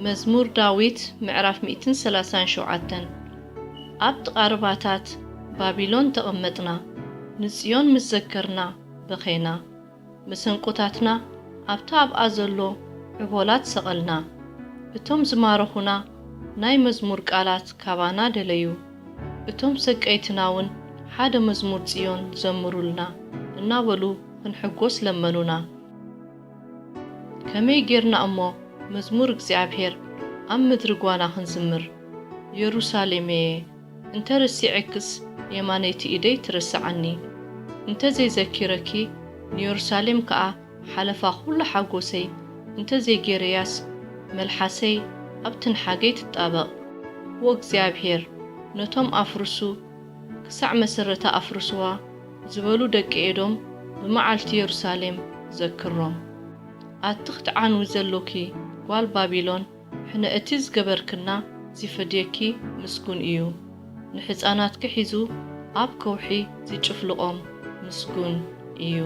መዝሙር ዳዊት ምዕራፍ ሚእትን ሰላሳን ሸውዓተን። ኣብ ጥቓ ርባታት ባቢሎን ተቐመጥና፣ ንጽዮን ምስ ዘከርና በኸይና። መሰንቆታትና ኣብታ ኣብኣ ዘሎ ዕቦላት ሰቐልና። እቶም ዝማረኹና ናይ መዝሙር ቃላት ካባና ደለዩ። እቶም ሰቀይትና እውን ሓደ መዝሙር ጽዮን ዘምሩልና እናበሉ ክንሕጎስ ለመኑና። ከመይ ጌርና እሞ መዝሙር እግዚኣብሔር ኣብ ምድሪ ጓና ክንዝምር? የሩሳሌመየ፣ እንተ ረሲዐክስ የማነይቲ ኢደይ ትረስዓኒ። እንተ ዘይዘኪረኪ ንየሩሳሌም ከኣ ሓለፋ ኩሉ ሓጎሰይ፣ እንተ ዘይጌረያስ መልሓሰይ ኣብ ትንሓገይ ትጣበቕ። ወእግዚኣብሔር፣ ነቶም ኣፍርሱ፣ ክሳዕ መሰረታ ኣፍርስዋ ዝበሉ ደቂ ኤዶም ብመዓልቲ የሩሳሌም ዘክሮም። ኣቲ ክትዓንዊ ዘሎኪ ጓል ባቢሎን፣ ሕነ እቲ ዝገበርክና ዚፈድየኪ ምስጉን እዩ። ንሕፃናትኪ ሒዙ ኣብ ከውሒ ዚጭፍልቖም ምስጉን እዩ።